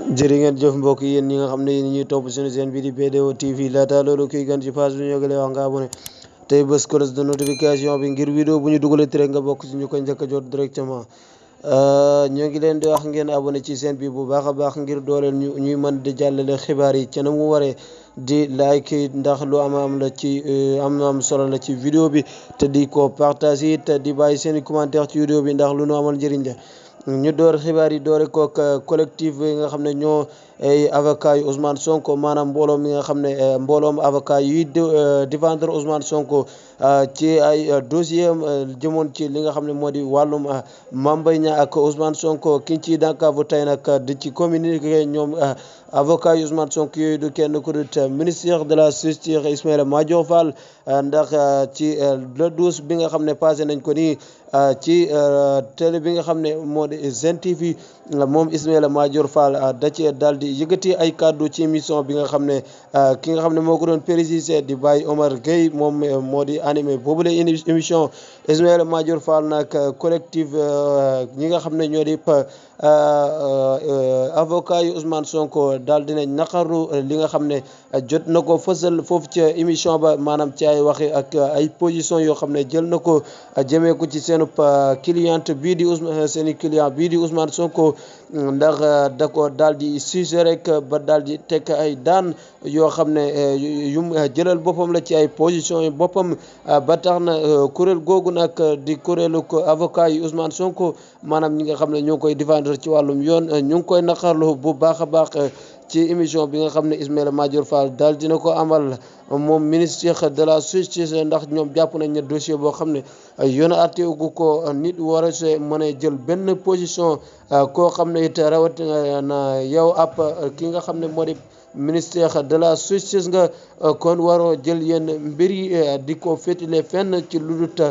jërë ngeen jëf mbokk yéen ñi nga xam ne yéen ñuy topp suñu chaîne bi di BDO TV laata loolu kuy gan ci page bi ñu yëgalee wax nga abonné tey bés cloche de notification bi ngir vidéo bu ñu dugalati rek nga bokk ci ñu koy njëkk a jot directement ñoo ngi leen di wax ngeen abonné ci chaîne bi bu baax a baax ngir dooleel ñu ñuy mën di jàllale xibaar yi ca na mu waree di like ndax lu am la ci am solo la ci vidéo bi te di ko partager te di bàyyi seen i commentaire ci vidéo bi ndax lu nu amal njëriñ la. ñu door xibaar yi doore kook collectif yi nga xam ne ñoo ay avocat yu Ousmane Sonko maanaam mbooloo mi nga xam ne mbooloom avocat yuy défendre Ousmane Sonko ci ay dossier am jëmoon ci li nga xam ne moo di wàllum Mame Mbaye Niang ak Ousmane Sonko ki ñu ciy dànkaafu tey nag di ci communiqué ñoom avocat yu Ousmane Sonko yooyu du kenn ku dut ministère de la justice Ismaïla Madior Fall ndax ci le 12 bi nga xam ne passé nañ ko nii ci télé bi nga xam ne moo di Sen TV moom Ismaïla Madior Fall da cee daal di yëkkati ay kàddu ci émission bi nga xam ne ki nga xam ne moo ko doon précisé di Baye Omar Gueye moom moo di animé boobule émission Ismaïla Madior Fall nag collectif ñi nga xam ne ñoo di avocat yu Ousmane Sonko daal dinañ naqarlu li nga xam ne jot na ko fësal foofu ca émission ba maanaam ci ay waxi ak ay position yoo xam ne jël na ko jëmee ko ci seen cliente bii di Ousmane seen client bii di Ousmane Sonko ndax da ko daal di sujet rek ba daal di teg ay daan yoo xam ne yum jëlal boppam la ci ay position yi boppam ba tax na kuréel googu nag di kuréelu ko avocat yi Ousmane Sonko maanaam ñi nga xam ne ñoo koy défendre ci wàllum yoon ñu ngi koy naqarlu bu baax a baax ci émission bi nga xam ne Ismaïla Madior Fall daal dina ko amal moom ministère de la justice ndax ñoom jàpp nañ ne dossier boo xam ne yoon àtteegu ko nit war a see mën a jël benn position koo xam ne it rawatina na yow ab ki nga xam ne moo di ministère de la justice nga kon waroo jël yenn mbir yi di ko féetile fenn ci lu dut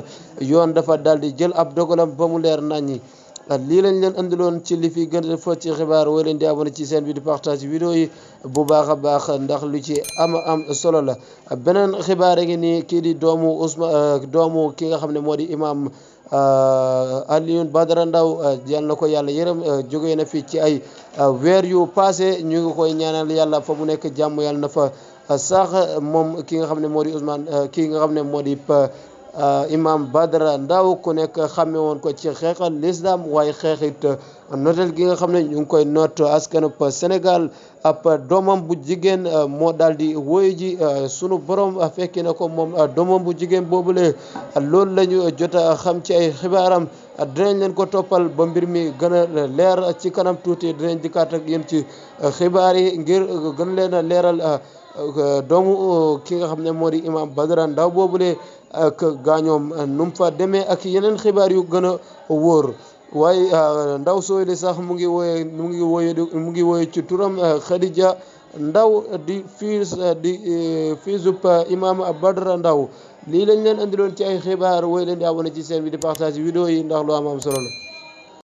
yoon dafa daal di jël ab dogalam ba mu leer naññi. lii lañ leen andiloon ci li fi gën a fës ci xibaar woo leen di abonné ci chaîne bi di partage vidéo yi bu baax a baax ndax lu ci am solo la beneen xibaar yi ngi nii kii di doomu doomu ki nga xam ne moo di imam Alioune Badara Ndao yal na ko yàlla yërëm jógee na fi ci ay weer yu passé ñu ngi koy ñaanal yàlla fa mu nekk jàmm yàlla na fa sax moom ki nga xam ne moo di Ousmane kii nga xam ne moo di imam Badara Ndao ku nekk xàmme woon ko ci xeexal l'islam waaye xeexit notel gi nga xam ne ñu ngi koy noot askanub Sénégal ab doomam bu jigéen moo daal di woy ji sunu borom fekki na ko moom doomam bu jigéen boobule loolu la ñu jot a xam ci ay xibaaram dinañ leen ko toppal ba mbir mi gën a leer ci kanam tuuti dinañ dikkaat ak yéen ci xibaar yi ngir gën leen a leeral doomu ki nga xam ne moo di imam Badara Ndao boobule ak gaañoom nu mu fa demee ak yeneen xibaar yu gën a wóor waaye ndaw sooy sax mu ngi woye ci turam Khadija Ndao di fiisub imam Badara Ndao lii lañ leen andiloon ci ay xibaar woy leen di abonné ci chaîne bi di partage vidéo yi ndax lu am solo la